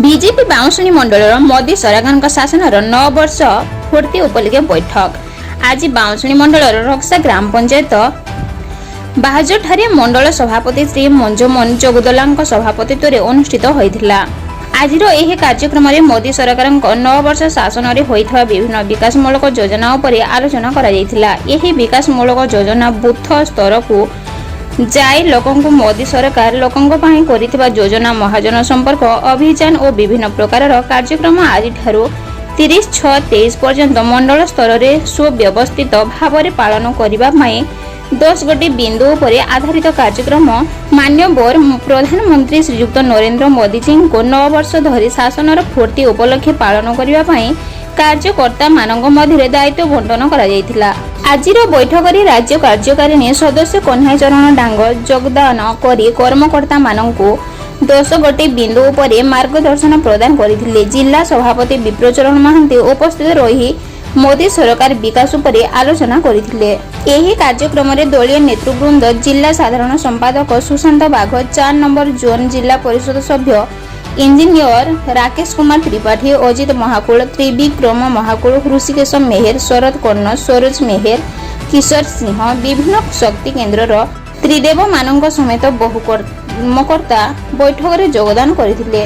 BJP Baunsuni ମଣ୍ଡଳର ମୋଦି ସରକାରଙ୍କ ଶାସନର 9 ବର୍ଷ ପୂର୍ତ୍ତି ଉପଲକ୍ଷେ ବୈଠକ ଆଜି ବାଉଁଶୁଣୀ ମଣ୍ଡଳର ରକ୍ସା ଗ୍ରାମ ପଞ୍ଚାୟତ ବାହାଜୋଠାରେ ମଣ୍ଡଳ ସଭାପତି ଶ୍ରୀ ମଞ୍ଜୁମୋହନ ଜଗଦଲାଙ୍କ ସଭାପତିତ୍ୱରେ ଅନୁଷ୍ଠିତ ହୋଇଥିଲା। ଆଜିର ଏହି କାର୍ଯ୍ୟକ୍ରମରେ ମୋଦି ସରକାରଙ୍କ 9 ବର୍ଷ ଶାସନରେ ହୋଇଥିବା ବିଭିନ୍ନ ବିକାଶମୂଳକ ଯୋଜନା ଉପରେ ଆଲୋଚନା କରାଯାଇଥିଲା। ଏହି ବିକାଶମୂଳକ ଯୋଜନା ବୁଥ ସ୍ତରକୁ ଯାଇ ଲୋକଙ୍କୁ ମୋଦି ସରକାର ଲୋକଙ୍କ ପାଇଁ କରିଥିବା ଯୋଜନା, ମହାଜନ ସମ୍ପର୍କ ଅଭିଯାନ ଓ ବିଭିନ୍ନ ପ୍ରକାରର କାର୍ଯ୍ୟକ୍ରମ ଆଜିଠାରୁ 30/6/23 ପର୍ଯ୍ୟନ୍ତ ମଣ୍ଡଳ ସ୍ତରରେ ସୁବ୍ୟବସ୍ଥିତ ଭାବରେ ପାଳନ କରିବା ପାଇଁ 10 ଗୋଟି ବିନ୍ଦୁ ଉପରେ ଆଧାରିତ କାର୍ଯ୍ୟକ୍ରମ। ମାନ୍ୟବର ପ୍ରଧାନମନ୍ତ୍ରୀ ଶ୍ରୀଯୁକ୍ତ ନରେନ୍ଦ୍ର ମୋଦିଜୀଙ୍କୁ 9 ବର୍ଷ ଧରି ଶାସନର ପୂର୍ତ୍ତି ଉପଲକ୍ଷେ ପାଳନ କରିବା ପାଇଁ କାର୍ଯ୍ୟକର୍ତ୍ତାମାନଙ୍କ ମଧ୍ୟରେ ଦାୟିତ୍ୱ ବଣ୍ଟନ କରାଯାଇଥିଲା। ଆଜିର ବୈଠକରେ ରାଜ୍ୟ କାର୍ଯ୍ୟକାରିଣୀ ସଦସ୍ୟ କହ୍ନେଇ ଚରଣ ଡାଙ୍ଗ ଯୋଗଦାନ କରି କର୍ମକର୍ତ୍ତାମାନଙ୍କୁ 10 ଗୋଟି ବିନ୍ଦୁ ଉପରେ ମାର୍ଗଦର୍ଶନ ପ୍ରଦାନ କରିଥିଲେ। ଜିଲ୍ଲା ସଭାପତି ବିପ୍ରଚରଣ ମହାନ୍ତି ଉପସ୍ଥିତ ରହି ମୋଦି ସରକାର ବିକାଶ ଉପରେ ଆଲୋଚନା କରିଥିଲେ। ଏହି କାର୍ଯ୍ୟକ୍ରମରେ ଦଳୀୟ ନେତୃବୃନ୍ଦ, ଜିଲ୍ଲା ସାଧାରଣ ସମ୍ପାଦକ ସୁଶାନ୍ତ ବାଘ, 4 ନମ୍ବର ଜୋନ୍ ଜିଲ୍ଲା ପରିଷଦ ସଭ୍ୟ ଇଞ୍ଜିନିୟର ରାକେଶ କୁମାର ତ୍ରିପାଠୀ, ଅଜିତ ମହାକୁଳ, ତ୍ରିବିକ୍ରମ ମହାକୁଳ, ହୃଷିକେଶ ମେହେର, ଶରତ କର୍ଣ୍ଣ, ସରୋଜ ମେହେର, କିଶୋର ସିଂହ, ବିଭିନ୍ନ ଶକ୍ତି କେନ୍ଦ୍ରର ତ୍ରିଦେବମାନଙ୍କ ସମେତ ବହୁ କର୍ମକର୍ତ୍ତା ବୈଠକରେ ଯୋଗଦାନ କରିଥିଲେ।